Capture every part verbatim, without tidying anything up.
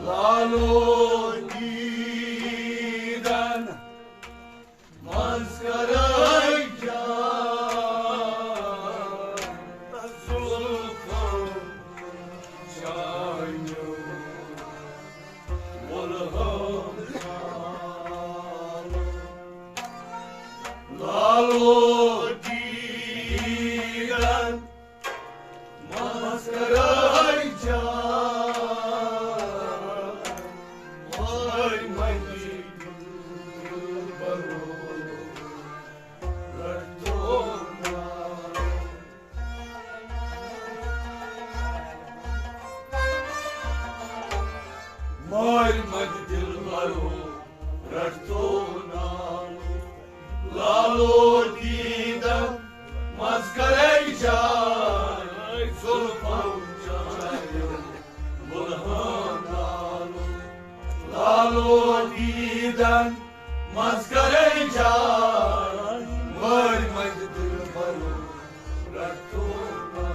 لالو دیدن منٛز کرے جان، زلفو چانیو وُلہم۔ لالو دیدن منٛز کرے جان، مٲرۍ مٔنٛدۍ دِلبرو رٹو ناو۔ مٲرۍ مٔنٛدۍ دِلبرو رٹو ناو۔ لالو دیدن منٛز کرے جان، زلفو چانیو وُلہم۔ لالو، لالو دیدن منٛز کرے جان، مٲرۍ مٔنٛدۍ دِلبرو رٹو ناو۔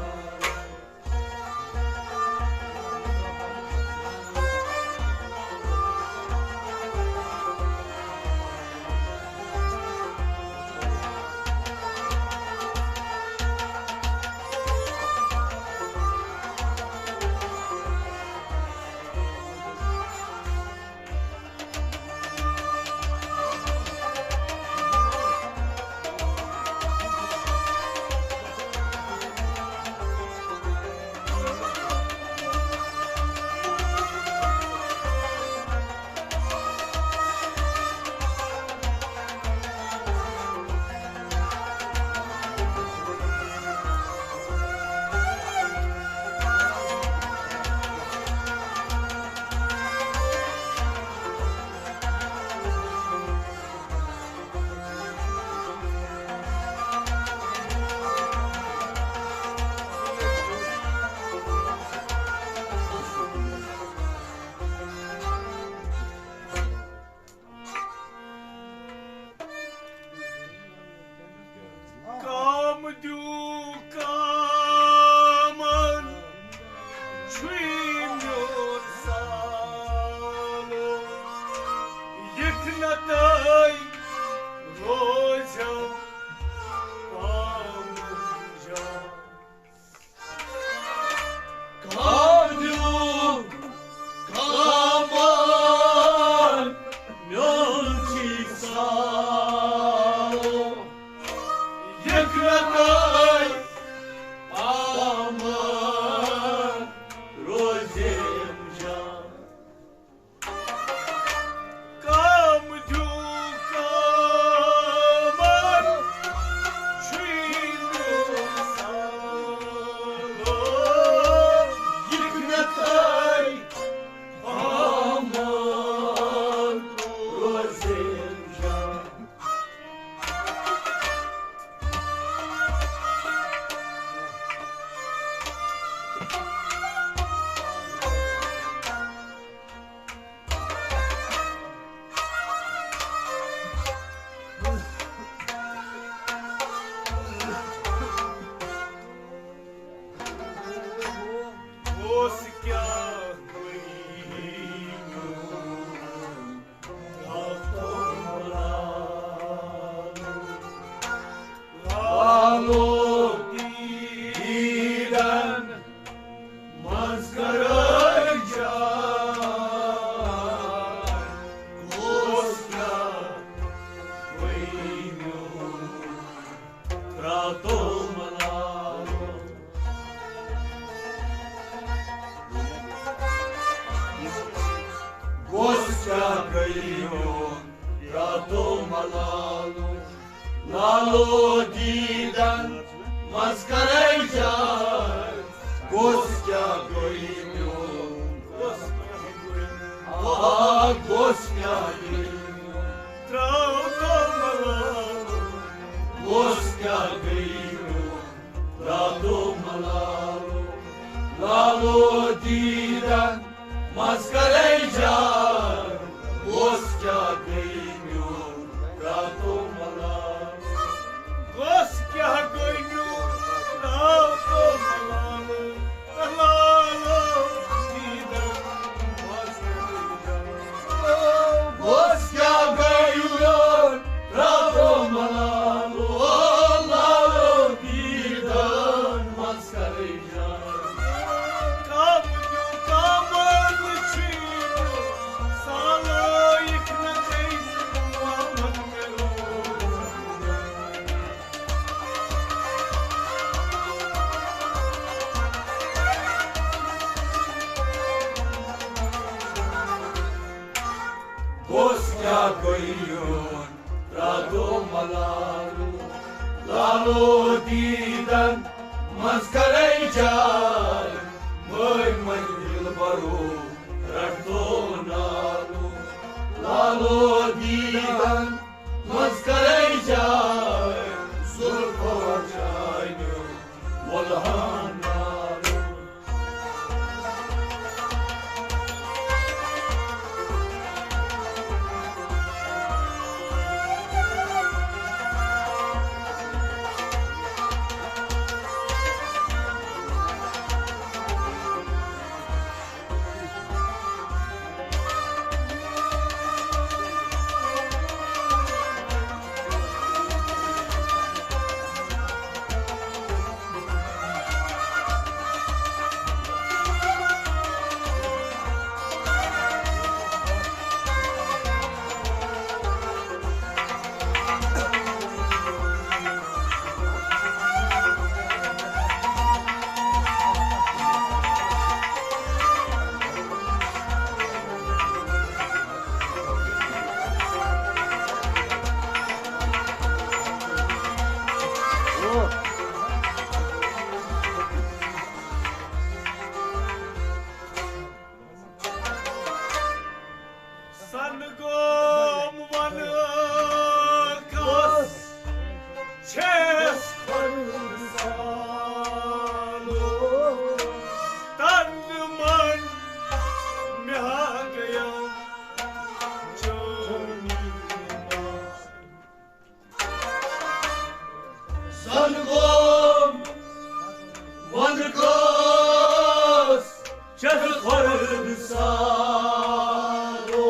کام دیو کامن چھُے میون سالو، یِکھ نہ تَے روزٮ۪م پامن جان۔ کامیو کامان میون چھی سالو، یکرتاے پامان روزیم جان۔ کام دیو کامن چھُے میون سالو، یکرتاے پامان روزیم جان۔ اوس کیٛاہ وَنہِ میون لالو دیدن منٛز کرے جان۔ اوس کیٛاہ وَنہِ میون پرٛاتو ملالو۔ گوٚژھ کیٛاہ گٔیہِ میون پرٛاتو ملالو۔ لالو دیدن منٛز کرے جان۔ گوٚژھ کیٛاہ گوٚو میون، آ، گوٚژھ کیٛاہ گوٚو میون، ترٛاو تو ملالو۔ گوٚژھ کیٛاہ گوٚو میون، ترٛاو تو ملالو۔ لالو دیدن منٛز کرے جان۔ گوٚژھ کیٛاہ گوٚو میون، ترٛاو تو ملالو۔ گوٚژھ کیٛاہ گوٚو میون، ترٛاو تو ملالو۔ لالو دیدن منٛز راتو ملالو، لالو دیدن منٛز کرے جاے، مٲے منٛز دلبرو رٹو نالو، لالو دیدن منٛز کرے جاے، زلفو چانیو وۄلہان نالو۔ سن گوم ون کس چھس خۄد سالو، تن من مےٚ گٔیو چٲنی۔ زن گوم ون کس چھس خۄد سالو،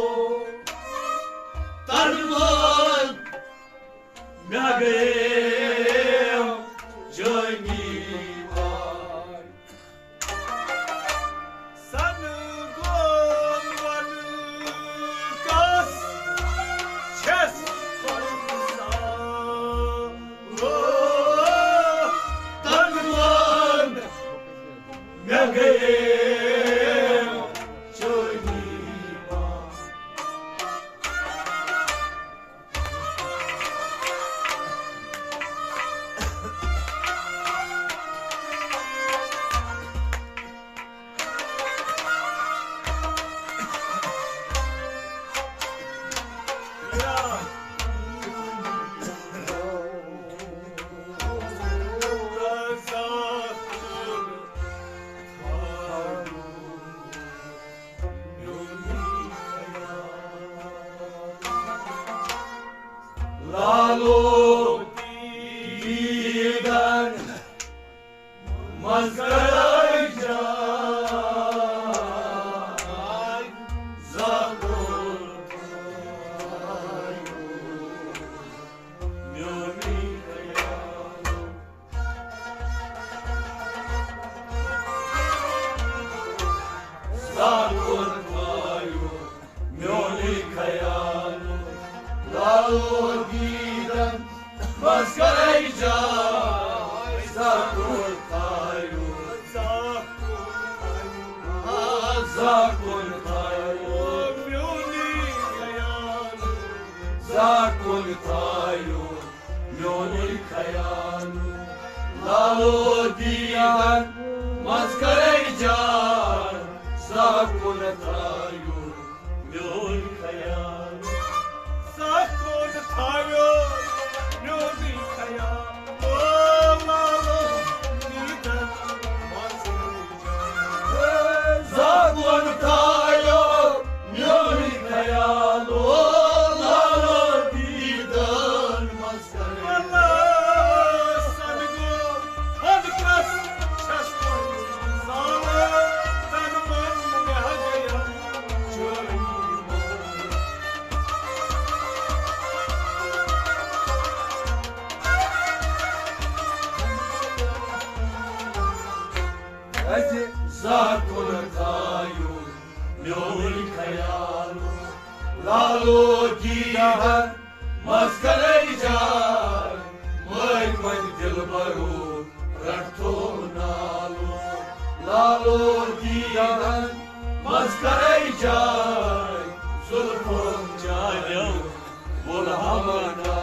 تن من مےٚ گٔیو چٲنی وار۔ سن گوم ون کس چھس خۄد سالو، تن من مےٚ گٔیو چٲنی وار۔ لالو دیدن منٛز کرے جاے، زاکُن تھایو میونی خیال۔ زاکُن تھایو میونی خیال۔ لالو دیدن منٛز کرے جاے، زاکُن تھایو، زاکُن تھایو میونی خیال۔ زاکُن تھایو میونی خیال۔ لالو دیدن منٛز کرے جاے، زاکُن تھایو میون خیال۔ زاکُن تھایو میون خیال۔ او لالو دیدن منٛز کرے جاے، زاکُن تھایو میون خیال۔ او لالو دیدن منٛز کرے۔ سن گوم ون کس چھس خۄد سالو، تن من مےٚ گٔیو چٲنی وار۔ زاکُن تھایو میون خیال۔ لالو دیدن منٛز کرے جاے، مٲے منٛز دلبرو رٹو نالو۔ لالو دیدن منٛز کرے جاے، زلفو چانیو بولہٕ ہا منا۔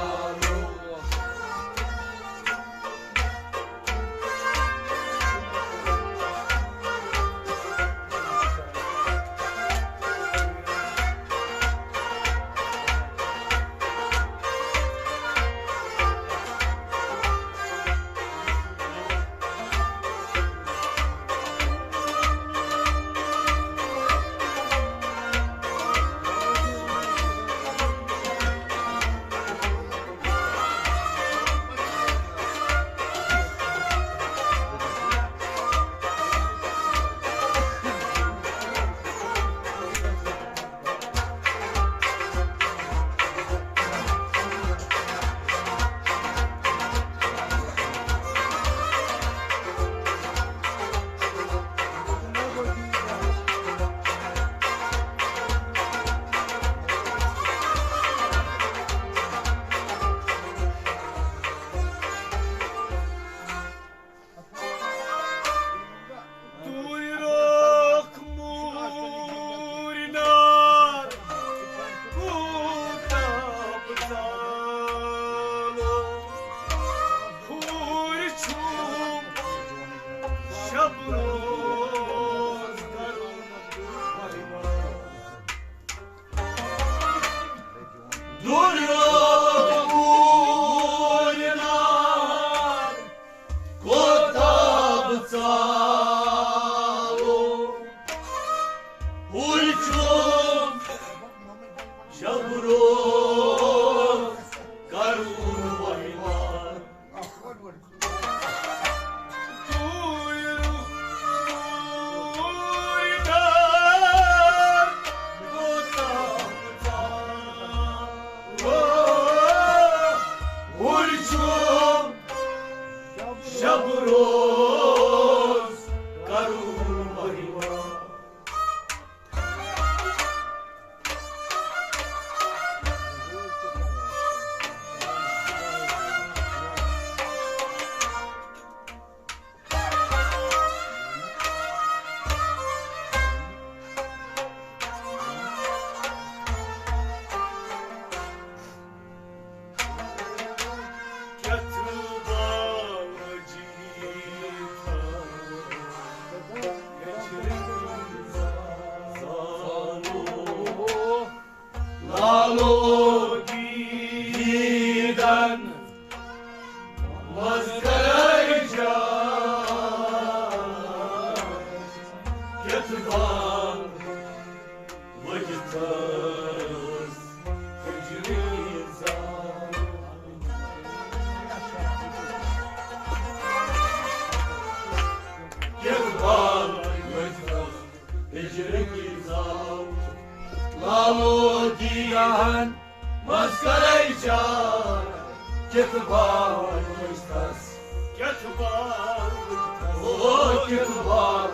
دوٗرِ رٲکھ موٗرۍ نار کوٗتاہ بہٕ زانو، ہورِ چھُم شب روز کرُن وۄنۍ وار۔ دوٗرِ رٲکھ موٗرۍ نار کوتاہ بہٕ ژالو، ہُرۍ چھُم شب روز کرُن وۄنۍ وار۔ دوٗرِ رٲکھ موٗرۍ نار کوتاہ بہٕ ژالو، ہُرۍ چھُم شب روز کرُن وۄنۍ وار۔ کیٛاہ چھُ باوجی لالو دیٖدن منٛز کرے جان، کیٛاہ چھُ باوجی لٔگِتھ ٲس ہِجرٕکۍ زال۔ کِردار لٔگۍ ٲس ہِجرٕکۍ زال۔ لالو دیٖدن منٛز کرے جان، کِتھ باوجی لٔگِتھ ٲس کیٛاہ چھُ باو؟ او، کیٛاہ چھُ باو؟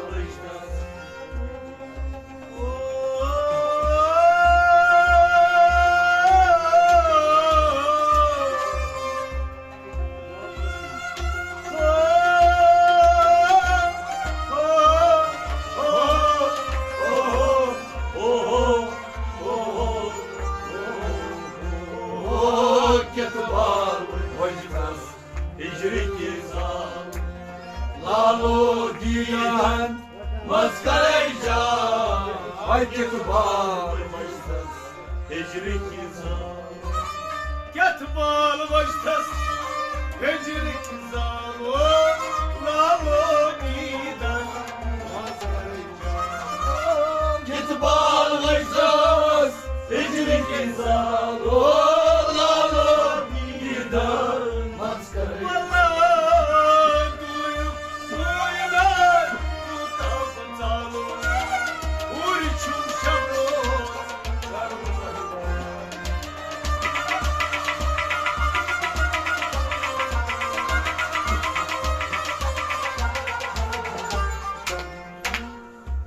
کِتھ باو وجدس ہجرٕکۍ زال۔ لالو دیٖدن منٛز کرے جان، وتہِ تہٕ بال وجدس ہجرٕکۍ زال۔ کیٛاہ تہٕ بال وجدس ہجرٕکۍ زال۔ او لالو دیٖدن منٛز کرے جان، کِتھ بال وجدس ہجرٕکۍ زال۔ او لالو دیٖدن منٛز کرے۔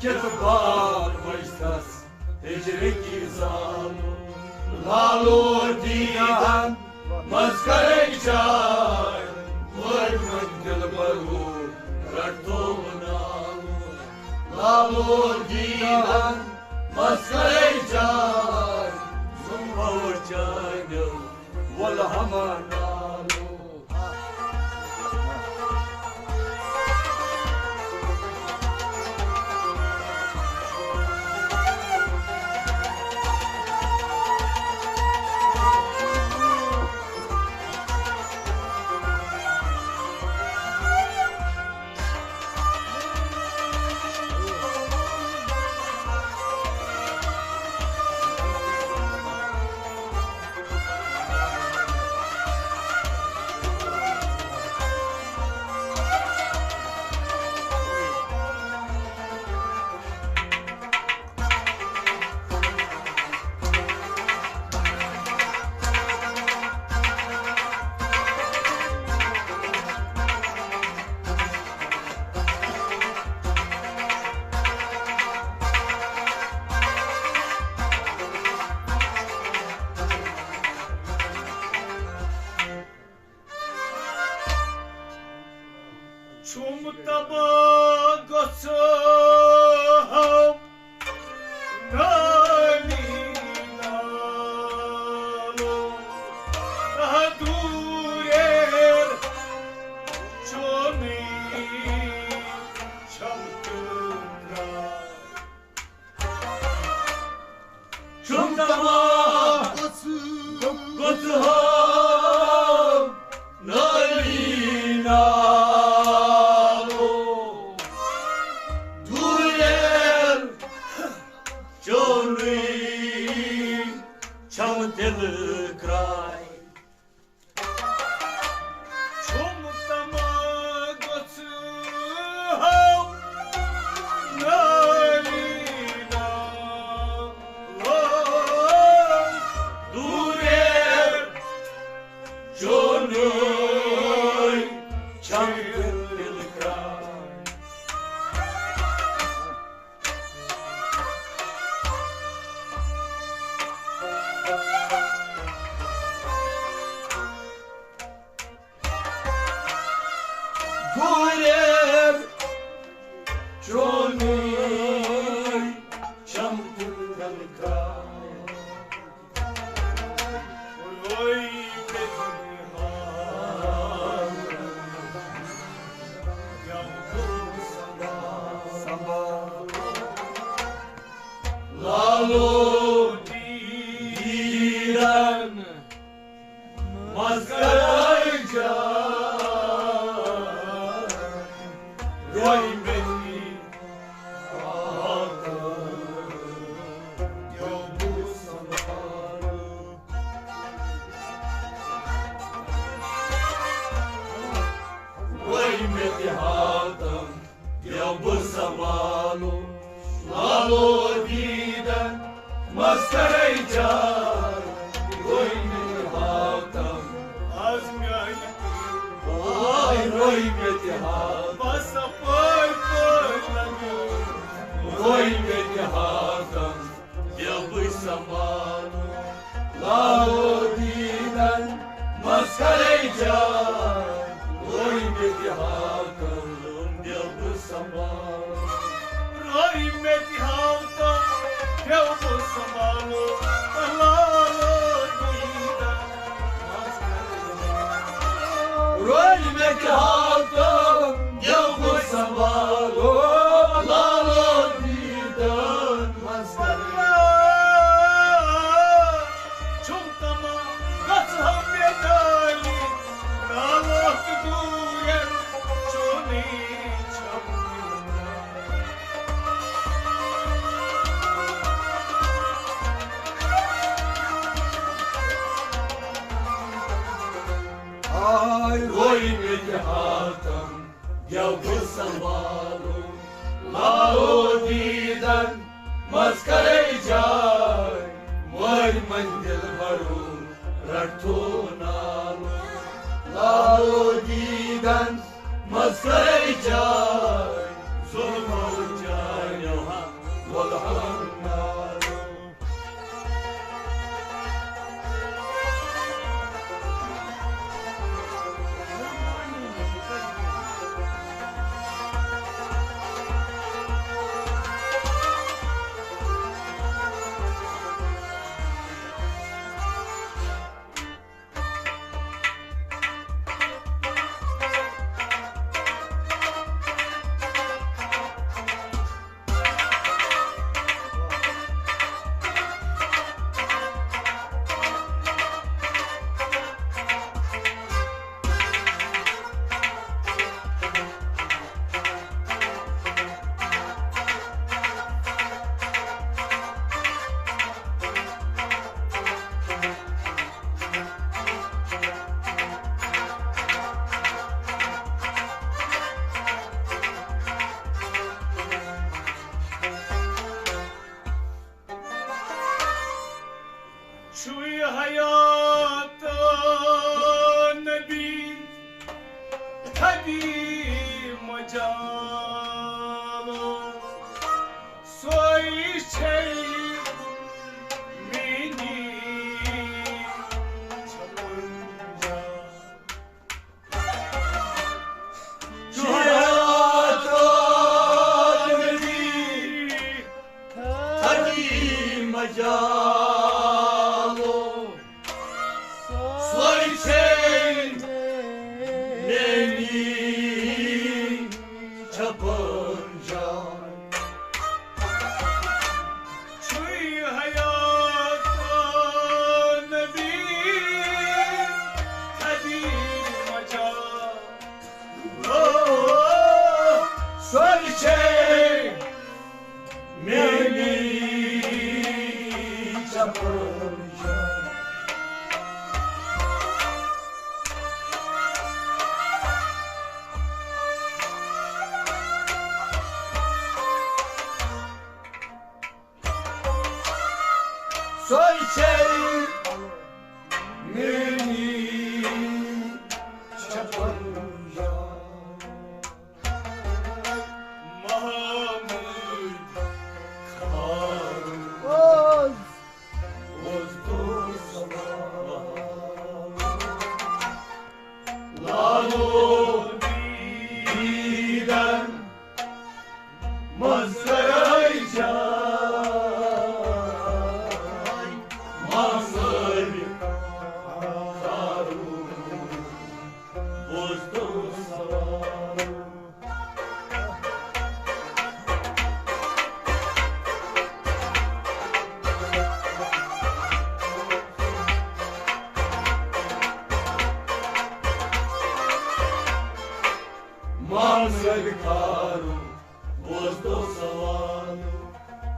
کِتھ بال وجدس ہجرٕکۍ زال۔ لالو دیٖدن منٛز کرے جان، وٲتۍ وۄنۍ دِلبرو رٹو ناو۔ لالو دیٖدن منٛز کرے جان، زُمبو چانیو چھُم تباہ گژھان نالی نالو، تہٕ دوٗریر چونٕے چھَم تہٕ درٛاے۔ چھُم تباہ گوٚژھ ہا نٲلی نالو، دوٗریر چونٕے چھَم دِلہٕ کرٛاے۔ چھُم تما گوٚژھ ہاو نٲلی ناو، دوٗریر چونُے چھَم دِل کرٛاے۔ دوٗریر چونُے چھَم دِل کرٛاے۔ لالو دیدن منٛز کرے جان، روے مےٚ تہِ ہاتن، دیو بہٕ سنبھالُن۔ روے مےٚ تہِ ہاتن، دیو بہٕ سنبھالُن۔ لالو دیدن منٛز کرے جان، روے مےٚ تہِ ہاتن۔ آز میانہِ آے روے مےٚ تہِ ہاتن۔ بس پٲے پٲے لگیو۔ روے مےٚ تہِ ہاتن، دیو بہٕ سنبھالُن۔ لالو دیدن منٛز کرے جان، روے مےٚ تہِ ہاتن، دیو بہٕ سنبھالُن۔ روے مےٚ تہِ ہاتن، دیو بہٕ سنبھالُن۔ لالو دیدن منٛز کرے جان، روے مےٚ تہِ ہاتن، دیو بہٕ سنبھالُن۔ لالو دیدن منٛز کرے چھُم تما گژھٕ ہا مےٚ دٲلی، نالوک دوٗرٮ۪ن چونٕے چھَم۔ آے روے مےٚ تہِ ہاتن، دیو بہٕ سنبھالُن۔ لالو دیدن منٛز کرے جاے، مٲلۍ منٛدِل بڑُن رٹھو نالو۔ لالو دیدن منٛز کرے جاے، ظلمو چانیو ہا وۄلہن نالو۔ حیات نبی تھدی مجالو، سوی چھے میانی چھپن جان۔ شیعہ تاج نبی تھدی مجالو، سوی چھے میانی چھپن جان۔ چھُے حیات نبی تھدی مجالو، سوی چھے میانی چھپن جان۔ سوی چھے میانی چھپن جان۔ محمد خان اوس تو سوال۔ لالو دیدن منٛز کرے جاے، منٛز کرو بوزتو سوال۔ مام صٲبِ کھارُن بوزتو سوال۔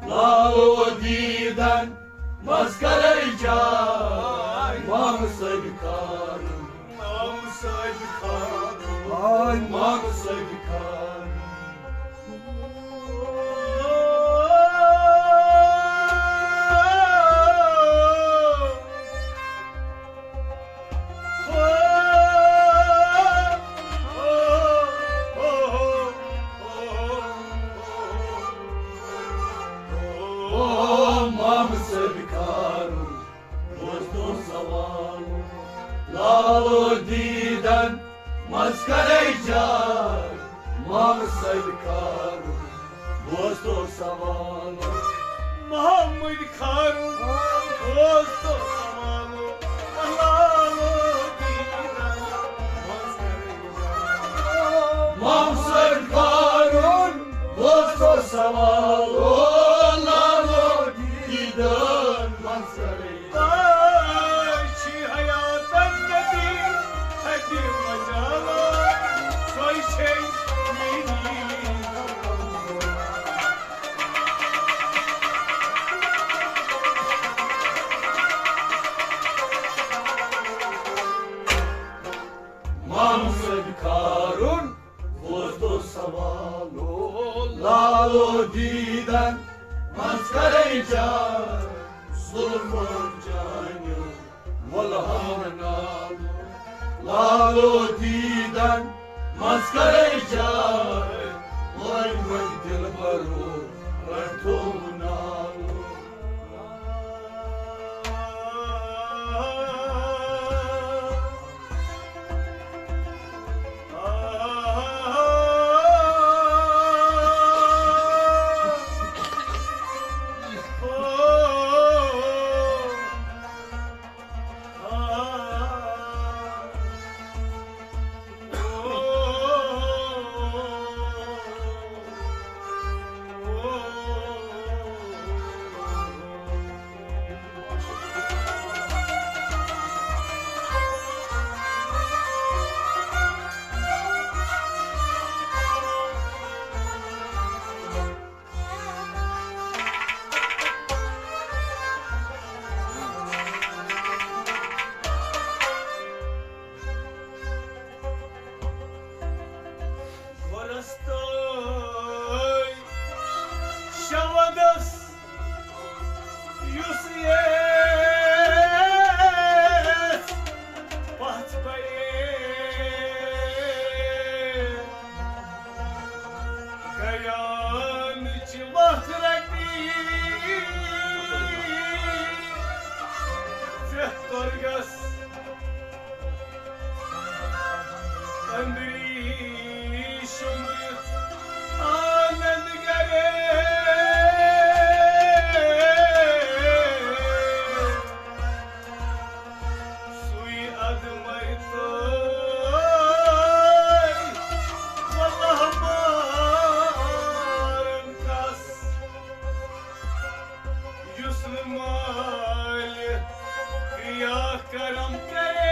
لالو دیدن منٛز کرے جاے، مام صٲبِ کھارُن۔ مام صٲبِ کھارُن۔ آے مام صٲبِ کھارُن۔ او مام صٲبِ کھارُن بوزتو سوال۔ لالو دیدن منٛز کرے جاے، مام صٲبِ کھارُن بوزتو سوال۔ محمد کھارُن بوزتو سوال۔ لالو دیدن منٛز کرے جاے۔ مام صٲبِ کھارُن بوزتو سوال۔ لالو دیدن منٛز کرے جاے۔ آے چھِ حیاتن نبی تھدِ مجالو، سوے چھے میٲنی مام صٲبِ کھارُن بوزتو سوال۔ او لالو دیدن منٛز کرے جاے، ظلمو چانیو وۄلہو نالو۔ لالو دیدن منٛز کرے جاے، وۄنۍ وۄنۍ دلبرو رٹھو نالو۔ مالہِ کریا کرم کرے۔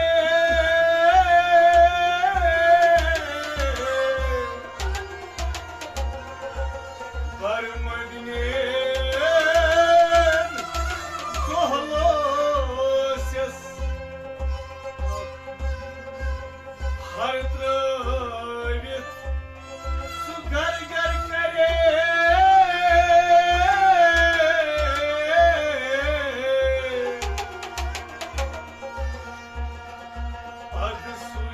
بر مدنین دۄہلوسٮ۪س ہر ترٲوِتھ سُہ گر گر کرے۔ اَدٕ سُے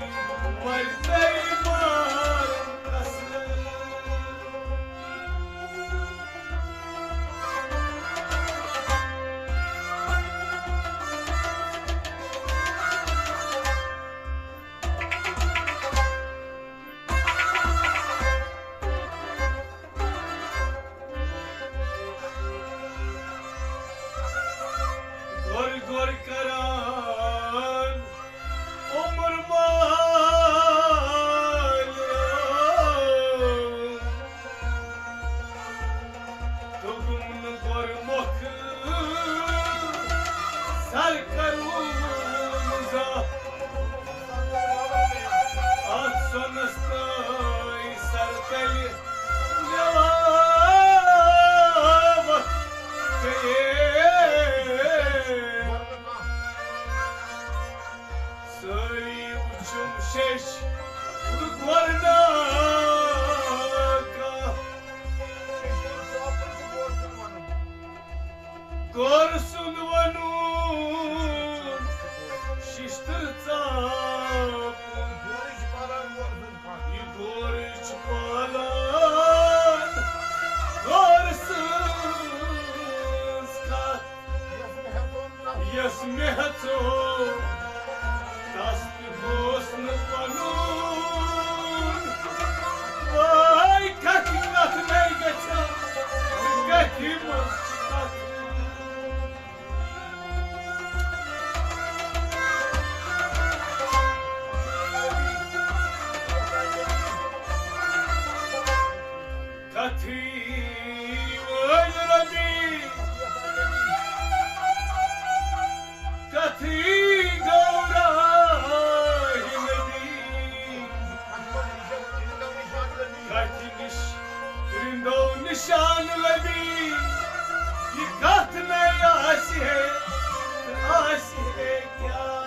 مرتَے مارُن اصل۔ گۄر گۄر کران عمر مالہِ۔ دوٚپُم نہٕ گۄر مۄکھ سر کرُن زانٛہہ۔ اتھ سۄنس تہٕ سر تلہِ مےٚ وقت گٔیے۔ سٲری وُچھُم شیٚچھ تہٕ گۄر نہٕ کانٛہہ۔ گۄر سُنٛد وَنُن شِشتٕر ژاپُن۔ یہِ گۄر چھُ پالان گۄر سٕنٛز کَتھ۔ یۄس مےٚ ہیژو، تس تہِ اوس نہٕ پنُن۔ واے کتھِ کتھِ نے گژھِ، کتھِ منٛز چھِ کتھ۔ کتھی وٲلۍ ربی، کتھی گوراہی نبی، کتھِ نِش رِندو نشان لبی۔ یہِ کتھ نے آسہِ ہے، آسہِ ہے کیٛاہ؟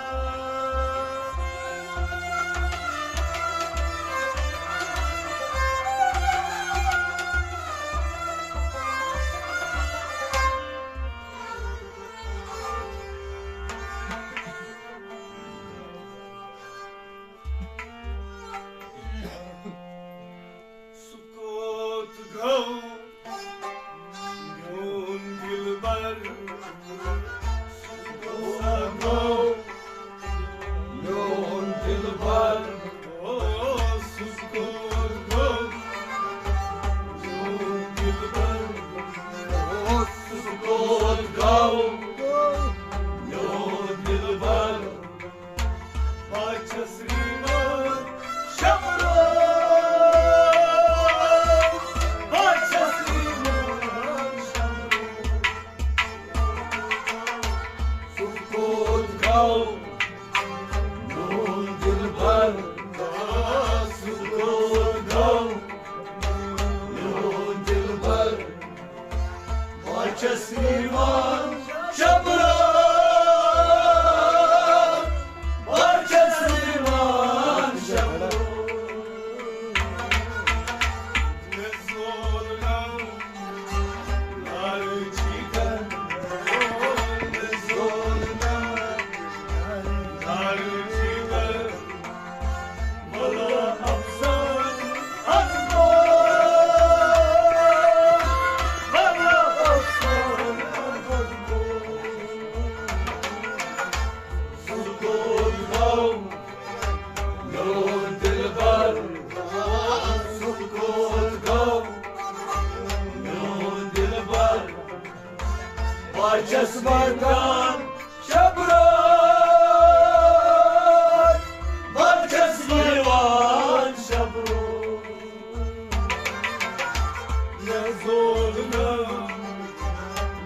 سُہ کوٚت گوٚو میون دِلبر؟ سُہ کوٚت گوٚو میون دِلبر؟ او، سُہ کوٚت گوٚو میون دِلبر؟ او، سُہ کوٚت گوٚو میون دِلبر؟ بہٕ چھَس رِوان شب روز، بہٕ چھَس رِوان شب روز۔ سُہ کوٚت گوٚو میون دِلبر؟ سُہ کوٚت گوٚو میون دِلبر؟ بہٕ چھَس یِوان شب راتھ، بہٕ چھَس یِوان شب راتھ۔ مےٚ زول ناو نارٕ جگر، مےٚ زول ناو نارٕ جگر۔ بہٕ چھَس واتان شب راتھ، بہٕ چھَس یِوان شب راتھ۔ مےٚ زول نہٕ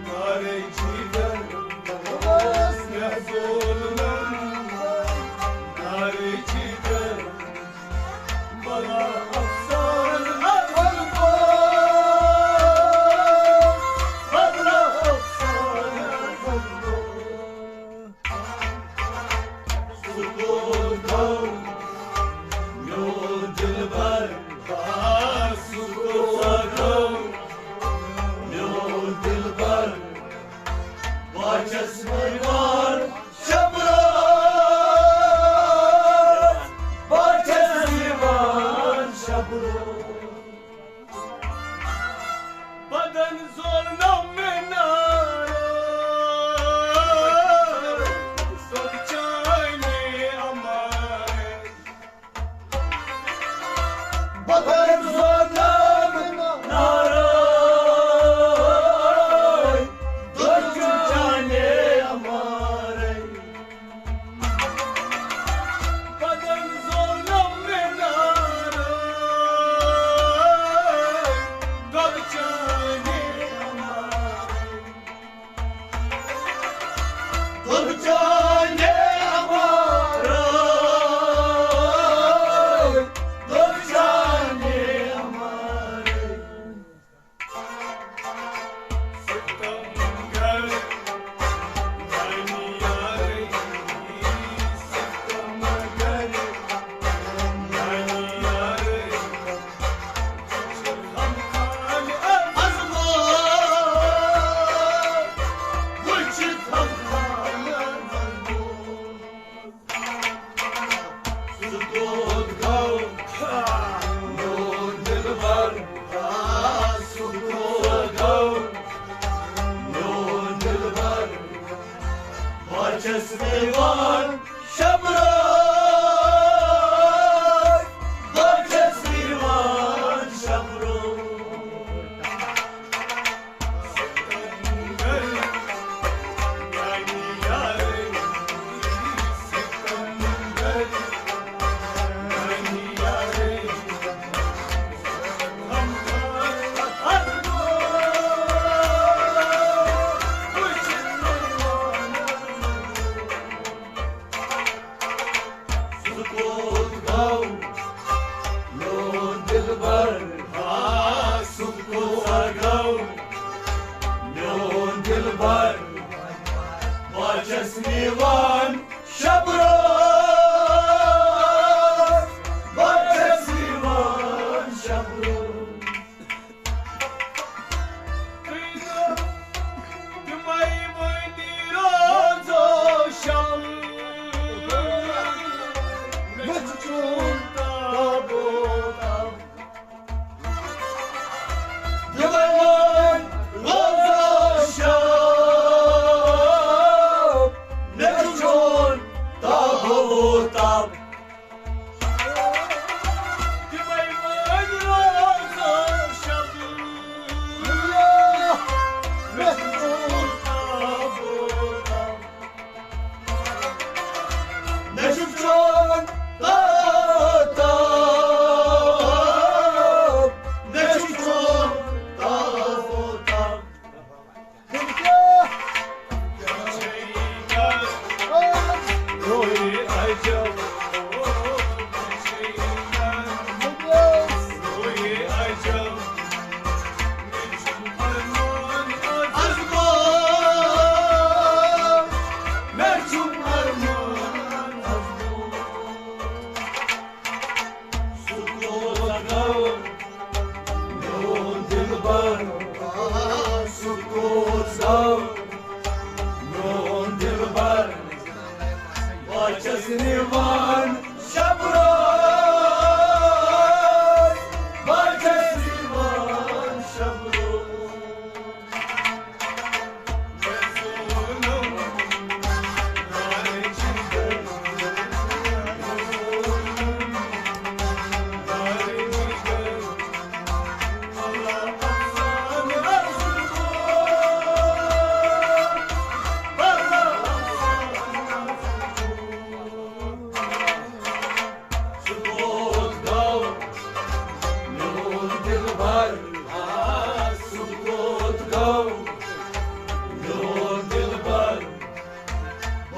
مارے جگر۔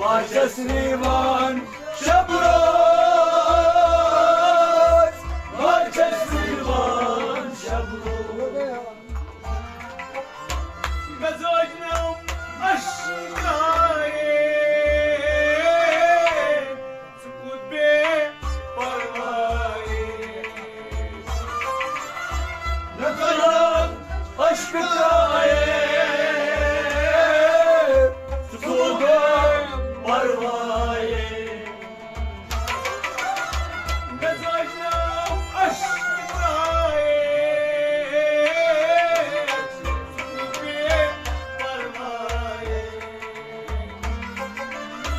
بہٕ چھَس نِوان شب روز، بہٕ چھَس نِوان شب روز۔ مےٚ زٲج نَم عشقایے، ژٕ کوٗت بے پروایے۔ مےٚ زٲج نَم عشقایے، ژٕ کوٗت بے پروایے۔ مےٚ زٲج نَم عشقایے، ژٕ کوٗت بے پروایے۔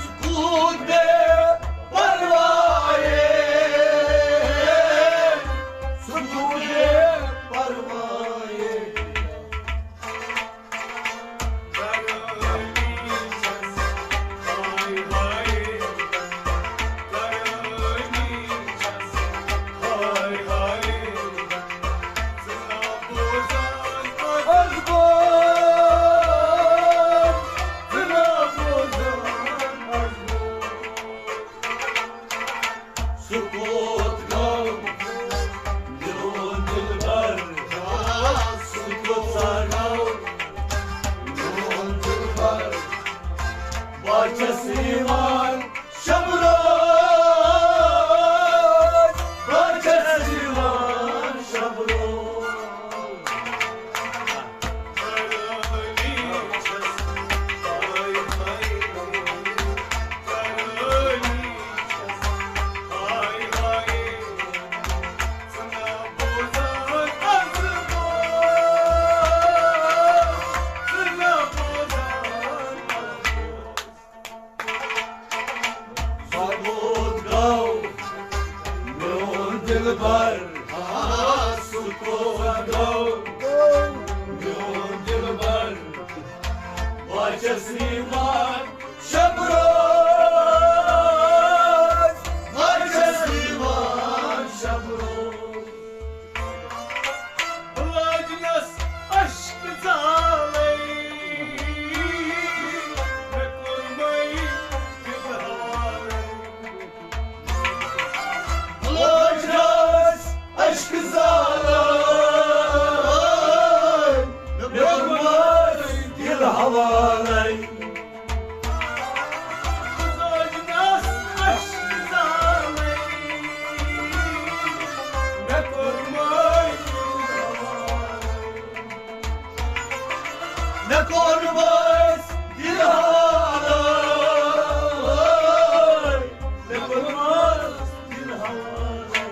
ژٕ کوٗت بے پروایے، ژٕ کوٗت بے پروایے۔ سُہ کوٚت گوٚو میون دِلبر؟ آ، سُہ کوٚت سا گوٚو میون دِلبر؟ بہٕ چھَس یِوان شب روز، بہٕ چھَس یِوان شب روز۔ سُہ کوٚت گوٚو میون دِلبر؟ آ، سُہ کوٚت گوٚو میون دِلبر؟ بہٕ چھَس یِوان شب روز، بہٕ چھَس یِوان شب روز۔ بہٕ لٲجنَس اشکہٕ زالَے، مےٚ کوٚرمَے دِل حالَے۔ بہٕ لٲجنَس اشکہٕ زالَے، مےٚ کوٚرمَے دِل حوالَے۔ مےٚ کوٚر مٲلۍ دِل حوالَے۔ مےٚ کوٚر مٲلۍ دِل حوالَے۔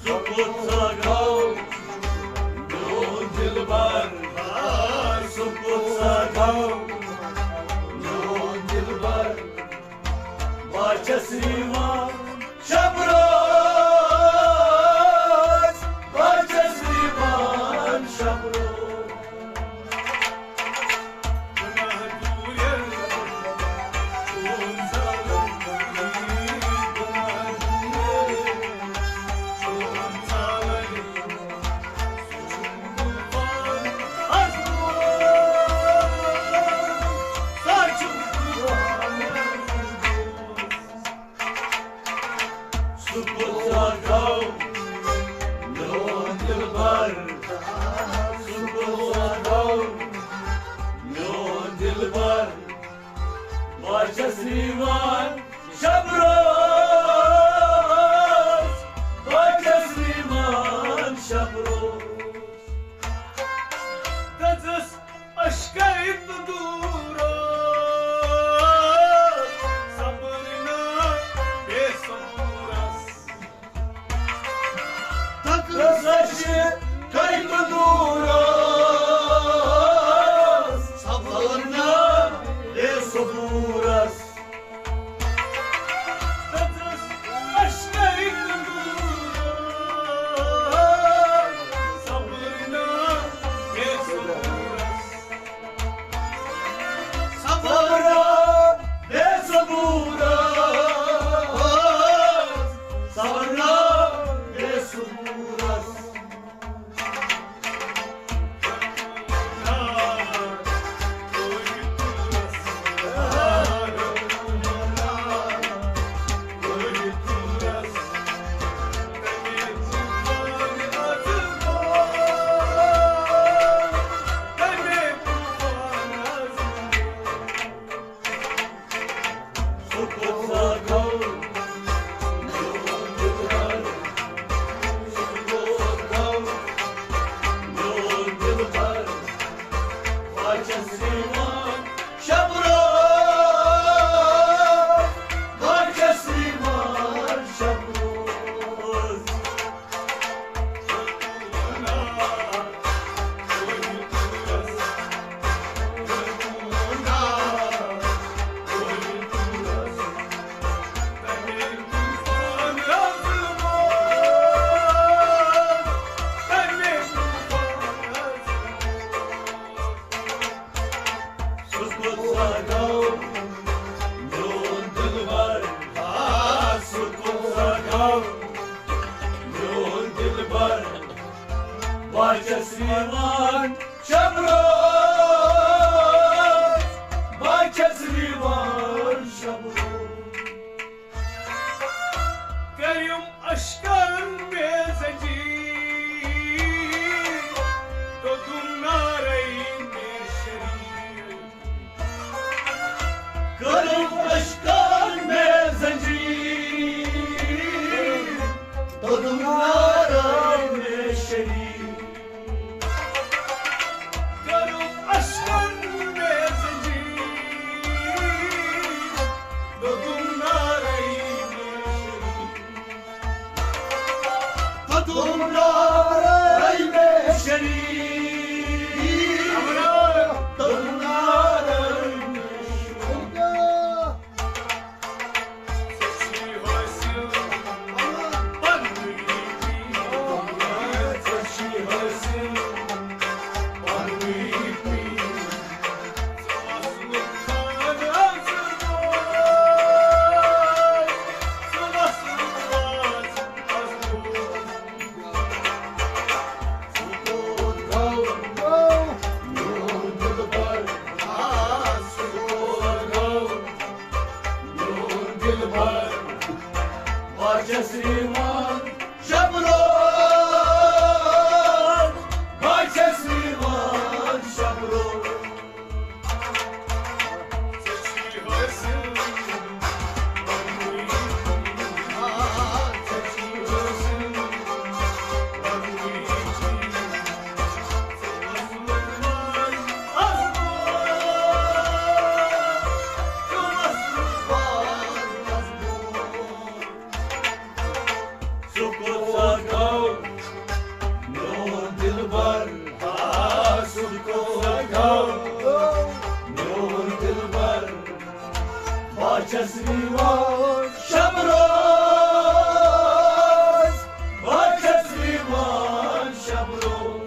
سُہ کوٚت سا گوٚو میون دِلبر؟ آ، سُہ کوٚت سا گوٚو میون دِلبر؟ بہٕ چھَس یِوان شب روز، بہٕ چھَس یِوان شب روز۔ سُہ کوٚت سا گوٚو میون دِلبر؟ سُہ کوٚت سا گوٚو میون دِلبر؟ بہٕ چھَس یِوان شب روز، بہٕ چھَس یِوان شب روز۔ دٔژٕس اشکَے تہٕ دوٗر، صبر نہ بے صبوٗرَس۔ تَتھ اشکَے تہٕ دوٗر، صبر نہ بے صبوٗرَس۔ دٔژٕس اشکَے تہٕ دوٗر۔ اشکن مےٚ زنجیر، دوٚدُم نارے مےٚ شریٖر۔ کٔرٕم اشکن مےٚ زنجیر، دوٚدُم نارے مےٚ شریٖر۔ کٔرٕم اشکن مےٚ زنجیر، دوٚدُم نارے مےٚ شریٖر۔ دوٚدُم نارے مےٚ شریٖر۔ دوٚدُم نارے مےٚ شریٖر۔ ژےٚ چھی حٲصِل پننُے پیٖر۔ ژےٚ چھی حٲصِل پننُے پیٖر۔ شب روز، بہٕ چھَس یِوان شب روز۔ سُہ کوٚت سا گوٚو میون دِلبر؟ آ، سُہ کوٚت سا گوٚو میون دِلبر؟ بہٕ چھَس یِوان شب روز، بہٕ چھَس یِوان شب روز۔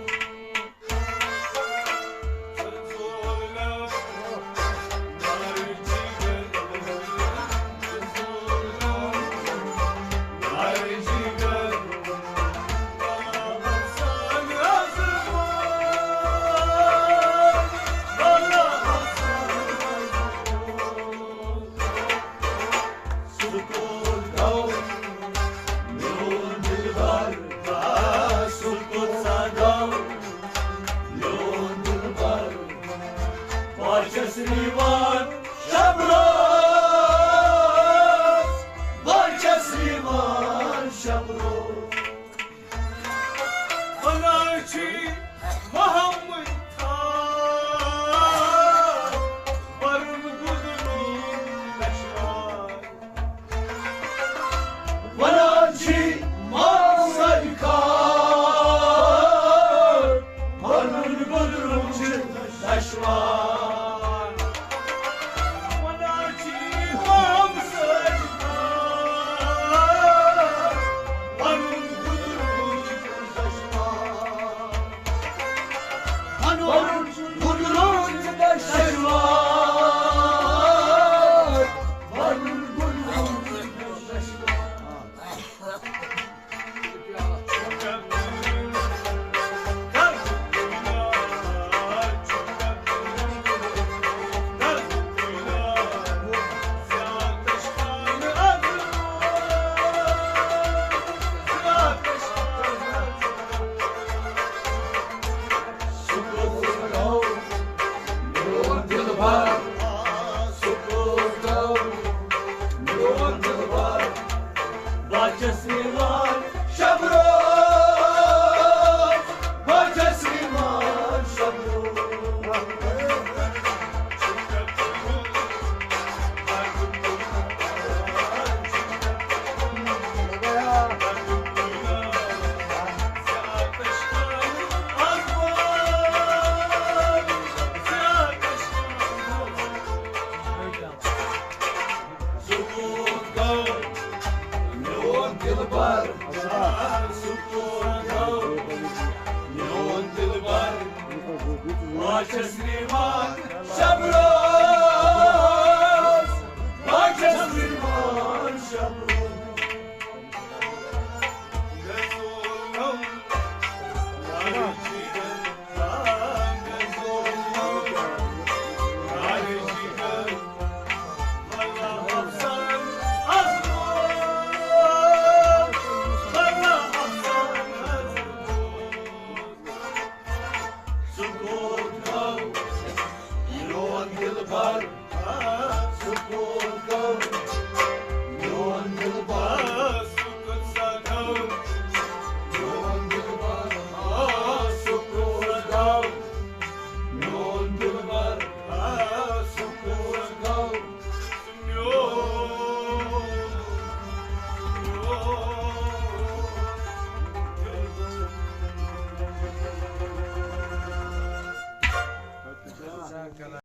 سُہ کوٚت گوٚو میون دِلبر؟ آ، سُہ کوٚت سا گوٚو میون دِلبر؟ بہٕ چھَس یِوان شب روز، بہٕ چھَس یِوان شب روز۔ وَنان چھِ محمد خان، پَرُن گُزرُن دَشوار۔ وَنان چھِ محمد خان، پَرُن گُزرُن چھُ دَشوار۔ وَنان چھِ محمد خان، پَرُن گُزرُن چھُ دَشوار۔ وَنُن گُزرُن چھُ دَشوار۔ وَنُن گُزرُن چھُ دَشوار۔ سُہ کوٚت گوٚو میون دِلبر؟ سُہ کوٚت گوٚو میون دِلبر؟ بہٕ چھَس یِوان شب روز، بہٕ چھَس یِوان شب روز۔ سُہ کوٚت گوٚو میون دِلبر؟ سُہ کوٚت گوٚو میون دِلبر؟ بہٕ چھَس یِوان شب روز، بہٕ چھَس یِوان شب روز۔